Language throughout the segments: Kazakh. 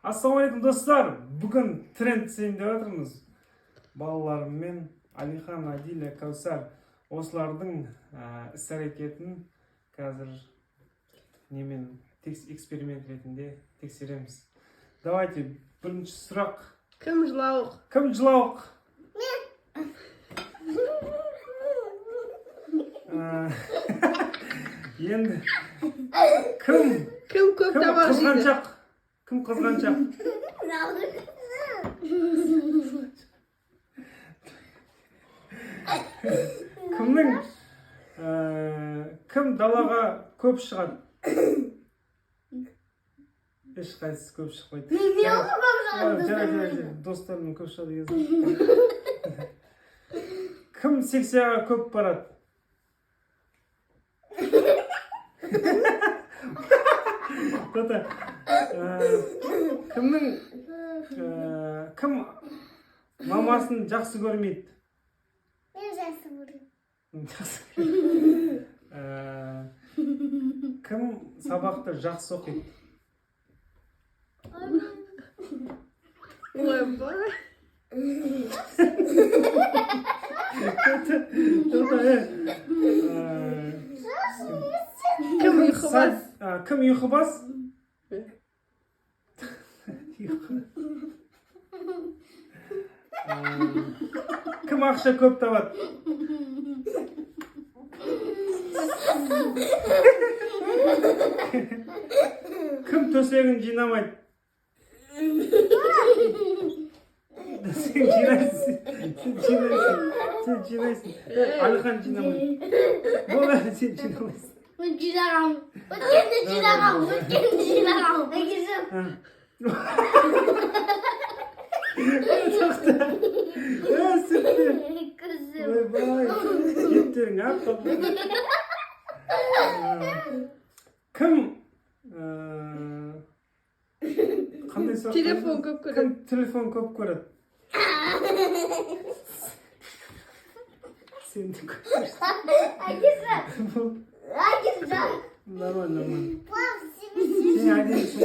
Ассалаумағалейкум, достар! Бүгін тренд түсейін деп жатырмыз балаларыммен: Алихан, Адиля, Кәусар. Осылардың іс әрекетін қазір немен эксперимент ретінде тексереміз. Давайте, бірінші сұрақ. Кім жылауық? Кім жылауық? Енді кім Кім көп кім тамақ жейді? қызғаншақ? Кім қызғаншақ? Кімнің кім далаға көп шығады? Ешқайсысы көп шықпайды. Мен көп Жарайды, шығады. жарайды, достарыммен көп шығады екенсің. Кім секцияға көп барады? Тоқта. Кімнің кім мамасын жақсы көрмейді? Мен жақсы көремін. Жақсы көрмейді. Кім сабақты жақсы оқиды? Ойбай. Тоқта, е. Кім ұйқыбас? Кім ұйқыбас? Ұйқы. Кім ақша көп табады? Кім төсегін жинамайды? Сен жинайсың, сен жинайсың, сен жинайсың. Е, Әлихан жинамайды. Болды, сен жинамайсың. Мен жинағанмын. Өткенде жинағанмын. Өткенде жинағанмын. Әкесі. А. Тоқта. Е, сүртпе. Көзім. Ойбай, еттерің аппақ. Кім қандай сұрақ? Телефон көп Кім көреді. телефон көп көреді? Сен де көп көресің. Әкесі. Әкесі. Нормально, нормально. Пап, сен Сен әдемісің.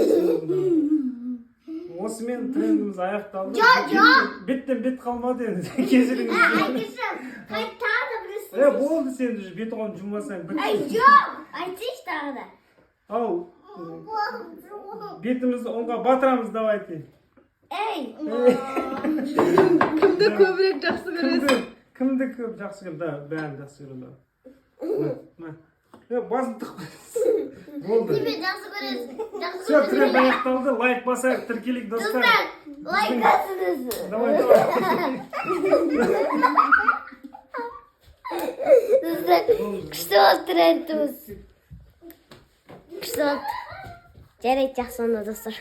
Осымен трендіміз аяқталды. Жоқ, жоқ. Беттен бет қалмады енді, кешіріңіз. Әкесі. Қайт, тағы да бір Е, болды, сен уже бет қолын жұмасаң Ай, бітті. жоқ. Айтсайшы тағы да. Ал бетімізді ұнға батырамыз, давайте. Ей. Кімді көбірек жақсы көресің? Кімді көп жақсы көреді? Да, бәрін жақсы көреді. Мә, мә. Е, басын тық. Болды. Немен жақсы көресің? Жақсы Все, тренд көресің. аяқталды. Лайк басайық, тіркелейік, достар. Достар, лайк басыңыз. Давай, давай. Достар, күшті болды трендіміз. Күшті болды. Жарайды, жақсы онда, достар.